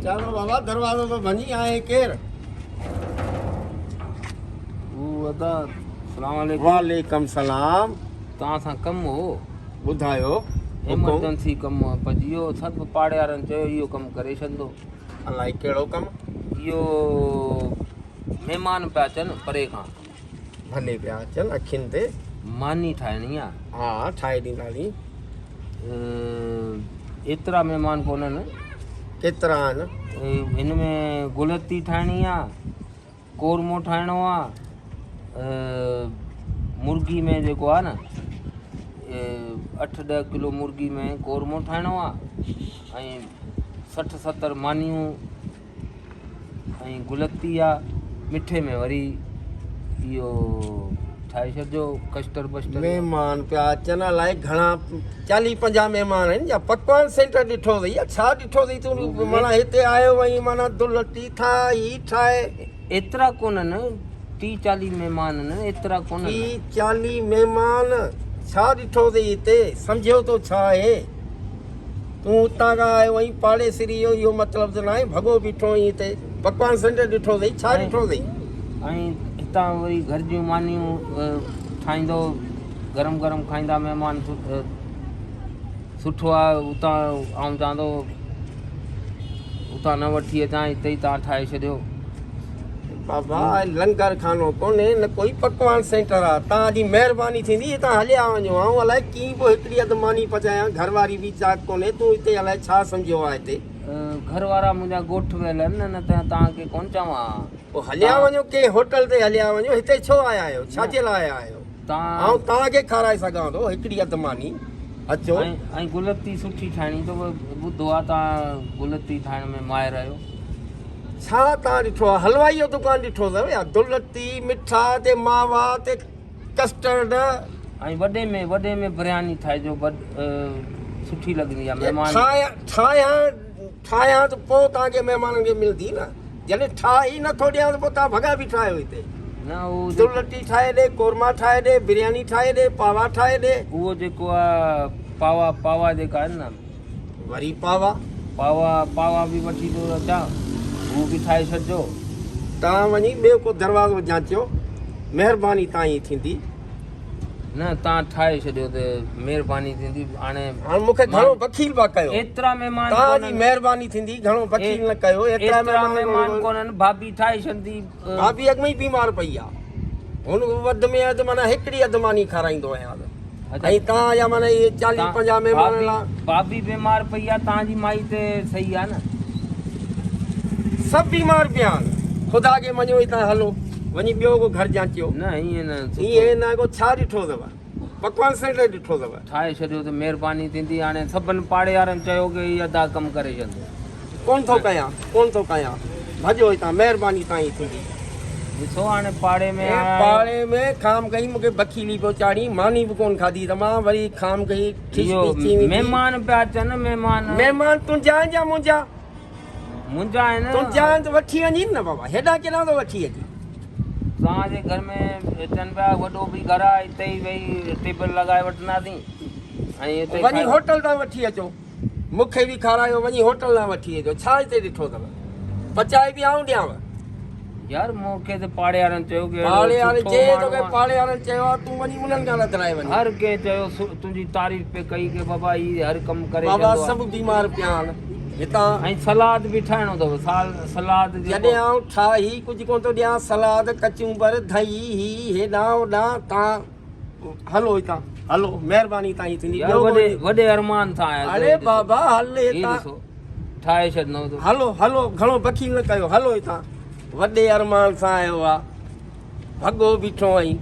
چلو بابا دروازو ٿو ڀڃي آهي ڪير؟ هو ادا سلام عليڪم. وعليڪم سلام. توهان سان ڪم هو. ٻڌايو ايمرجنسي ڪم پئجي ويو سڀ پاڙي وارن چيو اهو ڪم ڪري ڇڏندو. الائي ڪهڙو ڪم؟ اهو مهمان پيا اچن پري کان. ڀلي پيا اچن اکين تي. ماني ٺاهڻي آ. ها ٺاهي ڏينداسين. ايترا مهمان ڪونهن. ڪيترا آهن؟ هن ۾ گلتي ٺاهڻي آ، قورمو ٺاهڻو آ، مرغي ۾ جيڪو آ نه اٺ ڏهه ڪلو مرغي ۾ قورمو ٺاهڻو آ ۽ 60 70 مانيون ۽ گلتي آ مٺي ۾ وري اهو ٺاهي ڇڏجو ڪسٽر بسٽر. مهمان پيا اچن الائي گهڻا 40 50 مهمان آهن يا پڪوان سينٽر ڏٺو اٿئي يا ڇا ڏٺو اٿئي تون معنيٰ هتي آيو آهين معنيٰ دلتي ٺاهه هي ٺاهه. ايترا ڪونهن 30 40 مهمان آهن ايترا ڪونهن. 30 40 مهمان ڇا ڏٺو اٿئي هتي سمجهيو تو ڇا آهي. تون اتان کان آيو آهين پاڙيسري جو اهو مطلب ته ناهي ڀڳو بيٺو آهين هتي پڪوان سينٽر ڏٺو اٿئي ڇا ڏٺو اٿئي. ۽ هتان وري گهر جون مانيون ٺاهيندو گرم گرم کائيندا مهمان سٺو آهي اتان آئون چوان ٿو اتان نه وٺي اچان هتي ئي تان ٺاهي ڇڏيو. بابا لنگر خانو ڪونهي نه ڪوئي پڪوان سينٽر آ توهان جي مهرباني ٿيندي هتان هليا وڃو آئون الائي ڪيئن پيو هڪڙي اڌ ماني پچايان گهر واري به چاڪ ڪونهي تون هتي الائي ڇا سمجهيو آ هتي. گهر وارا منهنجا ڳوٺ ويل آهن نه ته توهان کي ڪونه چوان ها. پوء هليا وڃو ڪنهن هوٽل تي هليا وڃو هتي ڇو آيا آهيو ڇا جي لاء آيا آهيو آئون توهان کي کارائي سگهان ٿو هڪڙي اڌ ماني اچو. ۽ گلتي سٺي ٺاهڻي اٿو ٻڌو آ توهان گلتي ٺاهڻ ۾ ماهر آهيو. ڇا توهان ڏٺو آهي حلوائي جو دڪان ڏٺو اٿو يا دولتي مٺا تي ماوا تي ڪسٽرڊ. ۽ وڏي ۾ وڏي ۾ برياني ٺاهجو سٺي لڳندي آهي مهمان. ٺاهيان ٺاهيان ٺاهيان ته پوء توهان کي مهمانن کي ملندي نه جڏهن ٺاهي ئي نٿو ڏيان ته پوء توهان ڀڳا بيٺا آهيو هتي. نه اهو دولتي ٺاهي ڏي قورما ٺاهي ڏي برياني ٺاهي ڏي پاوا ٺاهي ڏي. اهو جيڪو آهي پاوا پاوا جيڪا آهن نه. وري پاوا. پاوا پاوا به وٺي ٿو اچان هو به ٺاهي ڇڏجو. توهان وڃي ٻيو ڪو دروازو جانچيو مهرباني توهان جي ٿيندي. نه توهان ٺاهي ڇڏيو ته مهرباني ٿيندي هاڻي. هاڻ مون کي گهڻو بخيل پيا ڪيو. ايترا مهمان توهان جي مهرباني ٿيندي گهڻو بخيل نه ڪيو ايترا مهمان ڪونهن ڀاڀي ٺاهي ڇڏندي. ڀاڀي اڳ ۾ ئي بيمار پئي آ. هن وڌ ۾ وڌ معنيٰ هڪڙي اڌ ماني کارائيندو آهيان ۽ توهان جا معنيٰ اهي 40 50 مهمانن لاء. ڀاڀي بيمار پئي آ توهان جي مائي ته صحيح آ نه. سڀ بيمار پيا آهن. خدا کي مڃو هتان هلو وڃي ٻيو ڪو گهر جانچيو. نه ائين نه سٺو. ائين نه ڪو ڇا ڏٺو اٿو. پڪوان سينٽر ڏٺو اٿو. ٺاهي ڇڏيو ته مهرباني ٿيندي. هاڻي سڀن پاڙي وارن چيو ڪي هي ادا ڪم ڪري ڇڏندو. ڪونه ٿو ڪيان، ڪونه ٿو ڪيان. ڀڄو هتان، مهرباني توهان جي ٿيندي. ڏسو هاڻي پاڙي ۾ اي پاڙي ۾ خام ڪئي مون کي بکيلي پيو چاڙهين، ماني به ڪونه کاڌي ته مان وري خام ڪئي ٺيس پيس ٿي ويندي. مهمان پيا اچن مهمان. مهمان تنهنجا آهن يا منهنجا؟ منهنجا آهن. تنهنجا آهن ته وٺي وڃين نه بابا، هيڏانهن ڪيڏانهن ٿو وٺي اچين؟ توهان جي گهر ۾ اچن پيا، وڏو به گهر آهي، اتي ئي ويهي ٽيبل لڳائي وٺنداسين ۽ اتي وڃي هوٽل تان وٺي اچو. مون کي به کارايو، وڃي هوٽل تان وٺي اچو. ڇا هتي ڏٺو اٿو؟ پچائي به آئون ڏيانو. يار مون کي ته پاڙي وارن چيو ڪي پاڙي وارن چي توکي پاڙي وارن چيو آ تون وڃي انهن کان رڌرائي وڃ. هر ڪنهن چيو تنهنجي تعريف پئي ڪئي ڪي بابا هي هر ڪم ڪري بابا سڀ بيمار پيا آهن هتان. ۽ سلاد به ٺاهڻو اٿو سلاد جيڪو. جڏهن آئون ٺاهي ڪجهه ڪونه ٿو ڏيان سلاد ڪچونبر ڌئي هي هيڏانهن هوڏانهن تان هلو هتان هلو مهرباني تان جي ٿيندي يار وڏي وڏي ارمان سان آيا اڙي بابا هل هتان ٺاهي ڇڏنو تو هلو هلو گهڻو بخيل نه ڪيو هلو هتان وڏي ارمان سان آيو آ ڀڳو بيٺو آهين.